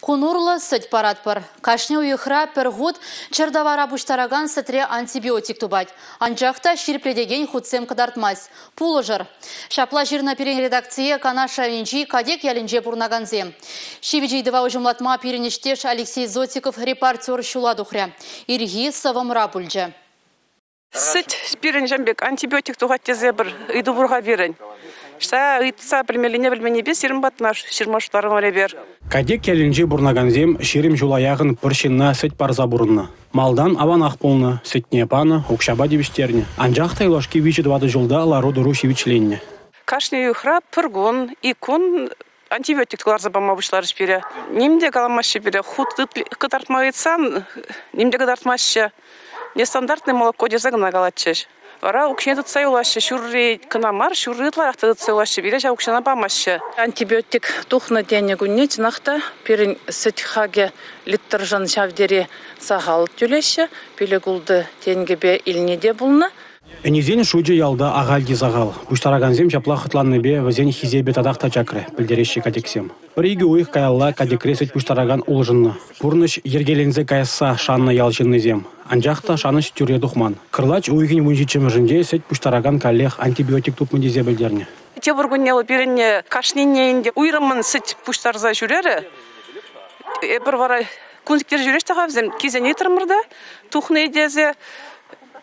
Кун урлӑ сӗт паратпӑр. Кашни уйӑхра пӗр хут чӗр тавара пуҫтаракан сӗтре антибиотик тупать. Анчах та ҫирӗплетекен хутсем кӑтартмасть. Пулӑшӑр. Ҫапла ҫырнӑ пирӗн редакцие Канаш районӗнчи Катек ялӗнче пурӑнакансем. Ҫивӗч ыйтӑва уҫӑмлатма пирӗн ӗҫтеш Алексей Зотиков репортер ҫула тухрӗ. Ирхи сӑвӑмра пулчӗ. Сӗт пирӗн ҫавӑн пек антибиотик тухать тесе пӗр ыйту пур-ха пирӗн. Ҫа ыйтса пӗлмеллине пӗлменнипе сирӗн патна ҫырма шутларӑмӑр эпир. Катек ялӗнче пурӑнакансем 20 ҫула яхӑн пӗр ҫынна сӗт парса пурӑннӑ. Малтан аванах пулнӑ, сӗтне панӑ, укҫапа тивӗҫтернӗ. Анчах та юлашки 3-4 ҫулта лару-тӑру ҫивӗчленнӗ. Кашни уйӑхра пӗр кун, ик кун антибиотик кӑларса пама пуҫларӗҫ пире. Ним те каламаҫҫӗ пире. Хут кӑтартма ыйтсан ним те кӑтартмаҫҫӗ. Нестандартное молоко тесе кӑна калатчӗҫ. Вара укҫине тытса юлаҫҫӗ. Ҫурри кӑна мар, ҫурри ытларах та тытса юлаҫҫӗ. Пире ҫав укҫана памаҫҫӗ. Антибиотик тухнӑ тенӗ кунне чӑнах та пирӗн сӗт хакӗ литршӑн ҫав тери сахал тӳлеҫҫӗ. 5-6 тенкӗпе илни те пулнӑ. Ӗнесен шучӗ ялта ахаль те сахал. Пуҫтаракансем ҫапла хӑтланнипе вӗсен хисепӗ татах та чакрӗ, пӗлтереҫҫӗ катексем. Пӗр-икӗ уйӑх каялла Катекре сӗт пуҫтаракан улшӑннӑ. Пурнӑҫ йӗркеленсе каясса шаннӑ ял ҫыннисем. Анчах та шанӑҫ тӳрре тухман. Кӑрлач уйӑхӗн 17-мӗшӗнче сӗт пуҫтаракан каллех антибиотик тупнӑ тесе пӗлтернӗ. Тепӗр кунне вӑл пирӗн кашнине ӗнтӗ уйрӑммӑн сӗт пуҫтарса ҫӳрерӗ. Эпир вара кун сиктерсе ҫӳреҫ те-ха вӗсем. Килсен ыйтрӑмӑр та тухнӑ-и тесе.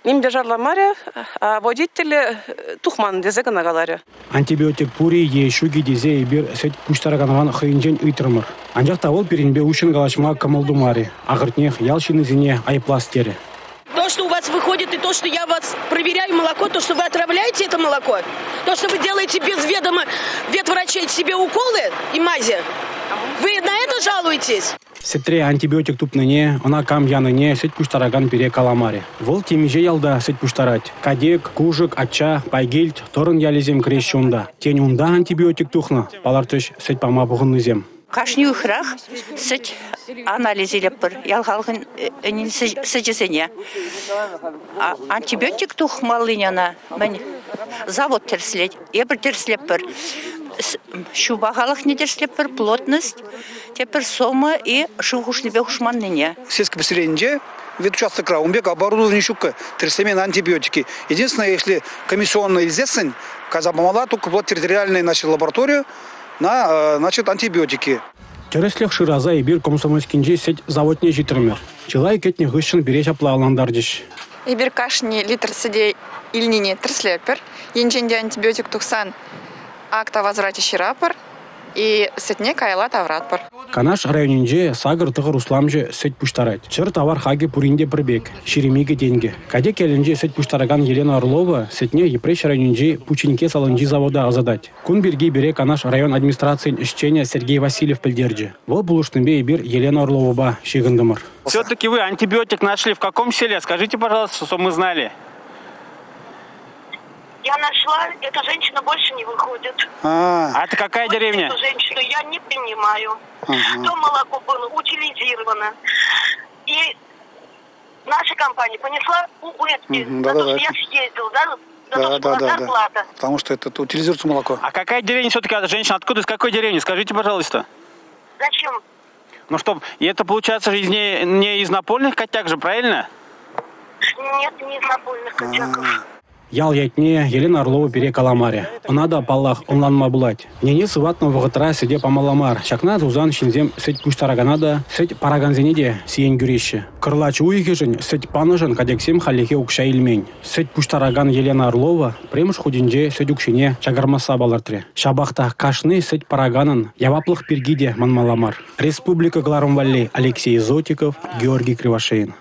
Ним те шарламарӗ, а водителӗ тухман тесе кӑна каларӗ. Антибиотик пур-и е ҫук-и тесе эпир сӗт пуҫтараканран хӑйӗнчен ыйтрӑмӑр. Анчах та вӑл пирӗнпе уҫҫӑн калаҫма кӑмӑл тумарӗ. Ахӑртнех, ял ҫыннисене айӑплас терӗ. То, что у вас выходит, и то, что я вас проверяю молоко, то, что вы отравляете это молоко, то, что вы делаете без ведома ветврачей себе уколы и мази, вы на это жалуетесь? Сӗтре антибиотик тупнине, ӑна кам янине сӗт пуҫтаракан пире каламарӗ. Вӑл темиҫе ялта сӗт пуҫтарать. Катек, Кушӑк, Ачча, Пайкилт, Тӑрӑн ялӗсем кӗреҫҫӗ унта. Тен, унта антибиотик тухнӑ, палӑртрӗҫ сӗт пама пухӑннисем. Кашни уйӑхрах сӗт анализ илетпӗр ял халӑхӗн ӗнин сӗчӗсене. Антибиотик тухмаллине ӑна мӗн завод тӗрӗслет, эпир тӗрӗслетпӗр. Ҫу пахалӑхне тӗрӗслетпӗр, плотность, тепӗр сома и шыв хушнипе хушманнине. Сельское поселенинче ветучастокра ун пек оборудовани ҫуккӑ, тӗрӗслемен антибиотики. Единственное, если комиссионно илсессӗн, кайса памалла только вот территориальную, значит, лабораторию на, значит, антибиотики. Тӗрӗслӗх шыраса эпир Комсомольскинчи сӗт заводне ҫитрӗмӗр. Чылай кӗтнӗ хыҫҫӑн пире ҫапла ӑнлантарчӗҫ. Эпир кашни литр сӗте илнине тӗрӗслетпӗр. Енчен те антибиотик тухсан акт о возврате ҫырапӑр и сӗтне каялла тавӑратпӑр. Канаш районӗнче 8-9 усламҫӑ сӗт пуҫтарать. Чӗр тавар хакӗ пурин те пӗр пек – 22 тенкӗ. Катек ялӗнче сӗт пуҫтаракан Елена Орлова сӗтне Йӗпреҫ районӗнчи Пучинке салинчи завода ӑсатать. Кун пирки пире Канаш район администрацийӗн ӗҫченӗ Сергей Васильев пӗлтерчӗ. Вӑл пулӑшнипе эпир Елена Орловӑпа ҫыхӑнтӑмӑр. Все-таки вы антибиотик нашли в каком селе? Скажите, пожалуйста, чтобы мы знали. Я нашла, эта женщина больше не выходит. А это какая деревня? Эту женщину я не принимаю. То молоко было утилизировано. И наша компания понесла убытки за то, что я съездила, да, за то, что была зарплата. Потому что это утилизируется молоко. А какая деревня все-таки, женщина, откуда, из какой деревни? Скажите, пожалуйста. Зачем? Ну что, и это получается же не из напольных котяк же, правильно? Нет, не из напольных котяков. Ял ятне Елена Орлова пире каламарӗ. Ӑна та, паллах, ӑнланма пулать. Ӗнене сыватнӑ вӑхӑтра сӗте памалла мар. Ҫакна тусан ҫынсем сӗт пуҫтаракана та, сӗт паракансене те сиен кӳреҫҫӗ. Кӑрлач уйӑхӗшӗн сӗт панӑшӑн катексем хальлӗхе укҫа илмен. Сӗт пуҫтаракан Елена Орлова пӗрремӗш хутӗнче сӗт укҫине чакармасса палӑртрӗ. Ҫапах та кашни сӗт параканӑн яваплӑх пирки те манмалла мар. Республика кӑларӑм валли Алексей Зотиков, Георгий Кривошеин.